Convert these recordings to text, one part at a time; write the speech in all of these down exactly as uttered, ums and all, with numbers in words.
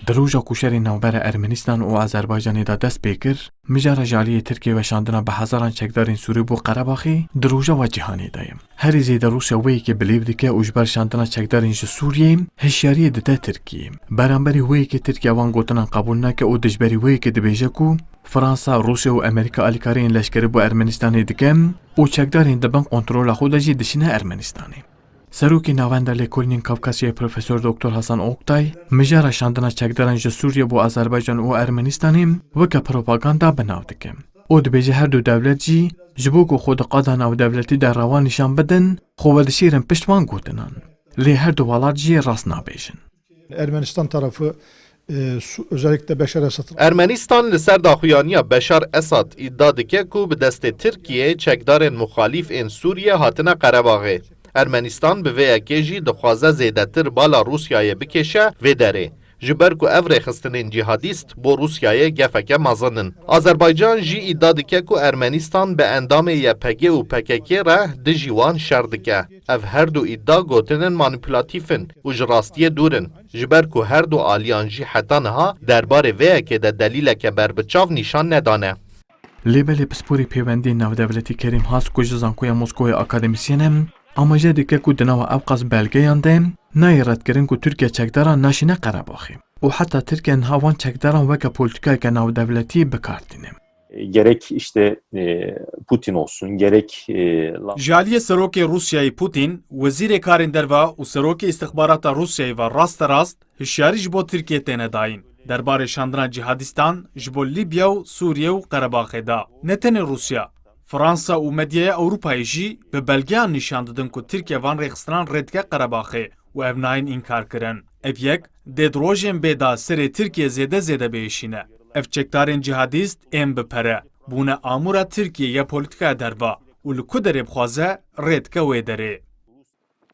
Di roja ku şerê navbera Ermenistan û Azerbaycanê de dest pê kir, mijara ji aliyê Tirkiyê weşandina bi hezaran çekdarên Sûrî bo Qerebaxê di rojeva cîhanê de ye. Herî zêde Rûsya wê yekê bilêv dike û ji ber şandina çekdarên ji Sûriyê hişyariyê dide Tirkiyê. Beramberî wê yekê Tirkiye van gotinan qebûl nake û dijberî wê yekê dibêje ku Fransa, Rûsya û Amerîka alîkariyên leşkerî bo Ermenistanê dike û çekdarên di bin kontrola xwe de jî dişîne Ermenistanê. Serokê Navenda Lêkolînên Kafkasyayê Profesor Doktor Hasan Oktay, mijara şandina çekdaran ji Sûriye bo Azerbaycan û Ermenistanê weke propaganda bi nav dike. Û dibêje her du dewlet jî ji bo ku xwe di qada navdewletî de rewa nîşan bidin, xwe vedişêrin pişt van gotinan. Lê her du welat jî rast nabêjin. Ermenistan tarafı, e, Su-, özellikle Beşar Esad Ermenistan li ser daxuyaniya Beşar Esad îdia dike ku bi destê Tirkiyeyê çekdarên muxalîf ên Sûriyê hatine Qerebaxê. Ermenistan bi vê yekê jî dixwaze zêdetir bala Rûsyayê bikêşe vê derê. Ji ber ku ev rêxistinên cîhadîst bo Rûsyayê gefeke mezin in. Azerbaycan jî îdia dike ku Ermenistan bi endamê Y P G û P K K re dijî wan şer dike. Ev her du îdia gotinên manîpulatîf in û ji rastiyê dûr in, ji ber ku her du aliyan jî heta niha derbarê vê yekê de delîleke berbiçav nîşan nedane. Lê belê pisporê pêwendiyên navdewletî Kerîm Has ku ji Zankoya Moskowê akademîsyen e, amaje dike ku di nava ewqas belgeyan de nayê redkirin ku Tirkiye çekdaran naşîne Qerebaxê û heta Tirkiye niha van çekdaran weke polîtîkayeke navdewletî bi kar tîne. Gerek işte, e, Putin olsun, gerek, e, La- Ji aliyê serokê Rûsyayê Putin, wezîrê karên derve û serokê îstixbarata Rûsyayê ve rasterast hişyarî ji bo Tirkiyê têne dayîn. Derbarê şandina cîhadîstan ji bo Lîbya û Sûriye û Qerebaxê de. Ne tenê Rûsya, Fransa û medyaya Ewropayê jî bi belgeyan nîşan didin ku Tirkiye van rêxistinan rê dike Qerebaxê û ev nayên înkarkirin. Ev yek dê di rojên bê de serê Tirkiye zêde zêde biêşîne. Ev çekdarên cîhadîst ên bi pere bûne amûra Tirkiye ya polîtîkaya derve û li ku derê bixwaze rê dike wê derê.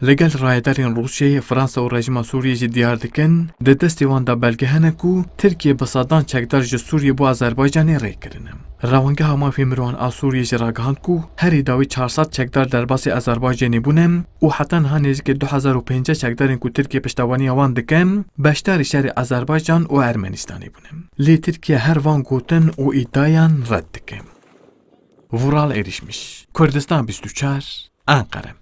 Li gel rayedarên Rûsyayê, Fransa û rejîma Sûriyê jî diyar dikin, di destê wan de belge hene ku Tirkiye bi sedan çekdar ji Sûriyê bo Azerbaycanê rê kirine. Rewangeha Mafê Mirovan a Sûriyê jî ragihand ku herî dawî çar sed çekdar derbasî Azerbaycanê bûne û heta niha nêzîkî du hezar û pêncî çekdarên ku Tirkiye piştevaniya wan dike, beşdarî şerê Azerbaycan û Ermenistanê bûne. Lê Tirkiye her van gotin û îdiayan red dike. Vural Erişmiş, Kurdistan bîst û çar, Enqere.